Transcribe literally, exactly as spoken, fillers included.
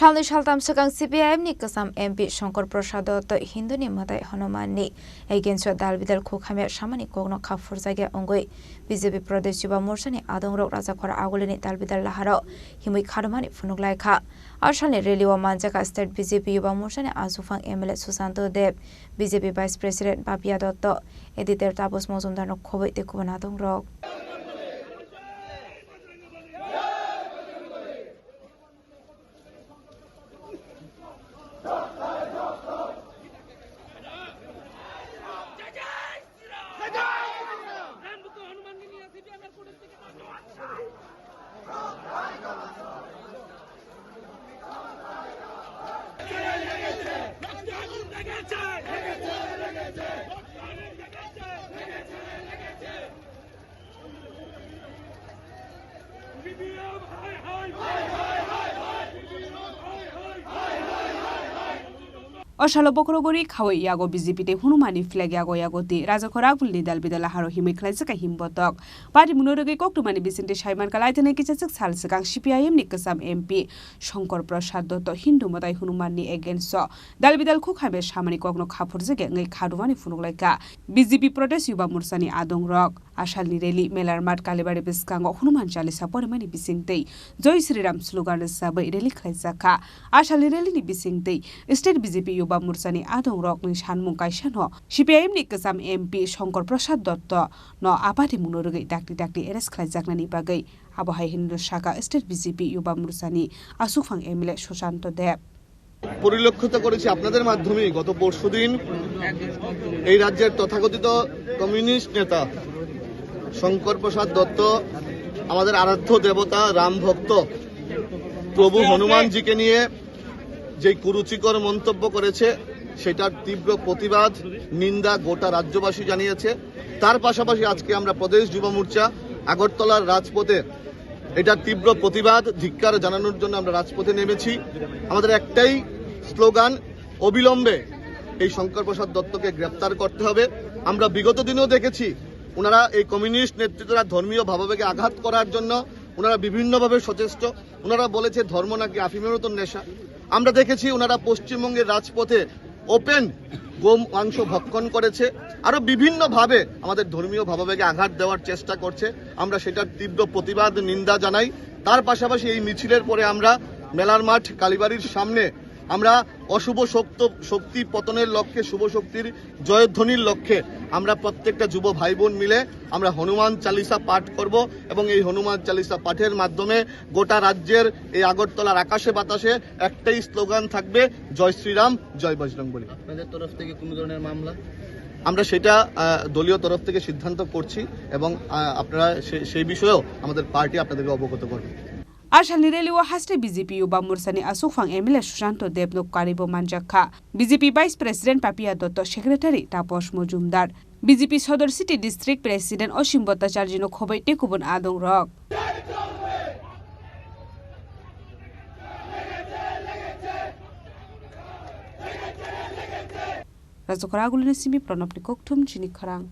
Salnwi saltham swkang C P I M ni kwcham M P Shankar Prasad Dotto Hinduni mwtai Hanuman ni against o dal bidal khuk hamya samani kokno kha phurjakya wngwi B J P Pradesh Yuba Morcha ni adongrok Rajakhor Agulini dal bidal laharo himwi khadumani phunuk lai kha. A salni rally o manjak kha State B J P Yuba Morcha ni aswkphang M L A Sushanta Deb, B J P Vice President Papiya Dotto, Editor Taposh Mojumdar no khobwi tei kubun adongrok. O salo bokhorok gori khawi yago B J P tei Hunumani flag yago yago twi Rajakhor Agulini dal bidal laharo himwi khlaijak kha himbotok. Party mungno rwgwi koktwmani bisingtwi saimankha laithani kisachwk sal swkang C P I M ni kwcham M P Shankar Prasad Dotto Hindu mwtai Hunumani against o dal bidal khuk hamya samani kokno kha phurjakya wngwi khadumani phunuk lai kha B J P Pradesh Yuba Morcha ni adongrok. A salni rally Melarmat Kalibari bwskango Hanuman Chalisa porimani bisingtwi Jai Shri Ram slogan rwchabwi rally khlaijak kha. A salni rally ni bisingtwi State B J P Yuba Morcha ni adongrokni sanmung kaisano C P I M ni kwcham M P Shankar Prasad Dotto no a party mungno rwgwi dakti dakti arrest khlaijaknani bagwi. Abo hai hwnwi sakha State B J P Yuba Morcha ni aswkphang M L A Sushanta Deb. পরিলক্ষিত করেছি আপনাদের মাধ্যমেই, গত পরশুদিন এই রাজ্যের তথাকথিত কমিউনিস্ট নেতা শঙ্কর প্রসাদ দত্ত আমাদের আরাধ্য দেবতা রাম ভক্ত প্রভু হনুমানজিকে নিয়ে যেই কুরুচিকর মন্তব্য করেছে, সেটার তীব্র প্রতিবাদ, নিন্দা গোটা রাজ্যবাসী জানিয়েছে। তার পাশাপাশি আজকে আমরা প্রদেশ যুব মোর্চা আগরতলার রাজপথে এটার তীব্র প্রতিবাদ, ধিক্কার জানানোর জন্য আমরা রাজপথে নেমেছি। আমাদের একটাই স্লোগান, অবিলম্বে এই শঙ্কর প্রসাদ দত্তকে গ্রেপ্তার করতে হবে। আমরা বিগত দিনেও দেখেছি, ওনারা এই কমিউনিস্ট নেতৃত্বরা ধর্মীয় ভাবাবেগে আঘাত করার জন্য ওনারা বিভিন্নভাবে সচেষ্ট। ওনারা বলেছে ধর্ম নাকি আফিমের মতন নেশা। আমরা দেখেছি ওনারা পশ্চিমবঙ্গের রাজপথে ওপেন গো মাংস ভক্ষণ করেছে, আরো বিভিন্নভাবে আমাদের ধর্মীয় ভাবাবেগে আঘাত দেওয়ার চেষ্টা করছে। আমরা সেটার তীব্র প্রতিবাদ, নিন্দা জানাই। তার পাশাপাশি এই মিছিলের পরে আমরা মেলার মাঠ কালীবাড়ির সামনে আমরা অশুভ শক্ত-, শক্তি পতনের লক্ষ্যে শুভ শক্তির জয়ধ্বনির লক্ষ্যে আমরা প্রত্যেকটা যুব ভাই বোন মিলে আমরা হনুমান চালিসা পাঠ করব এবং এই হনুমান চালিসা পাঠের মাধ্যমে গোটা রাজ্যের এই আগরতলার আকাশে বাতাসে একটাই স্লোগান থাকবে, "জয় শ্রীরাম, জয় বজরং বলি।" আপনাদের তরফ থেকে কোনো ধরনের মামলা? আমরা সেটা, আহ, দলীয় তরফ থেকে সিদ্ধান্ত করছি এবং, আহ, আপনারা সে-, সেই বিষয়েও আমাদের পার্টি আপনাদেরকে অবগত করবে। A salni rally o haste B J P Yuba Morcha ni aswkphang M L A Sushanta Deb no kwrwi bo manjak kha. B J P Vice President Papiya Dotto, Secretary Taposh Mojumdar, B J P Sodor City District President Osim Bhattacharjee no khobwi tei kubun adongrok. Rajakhor Agulini simi Pranab ni kokthum chini khorang.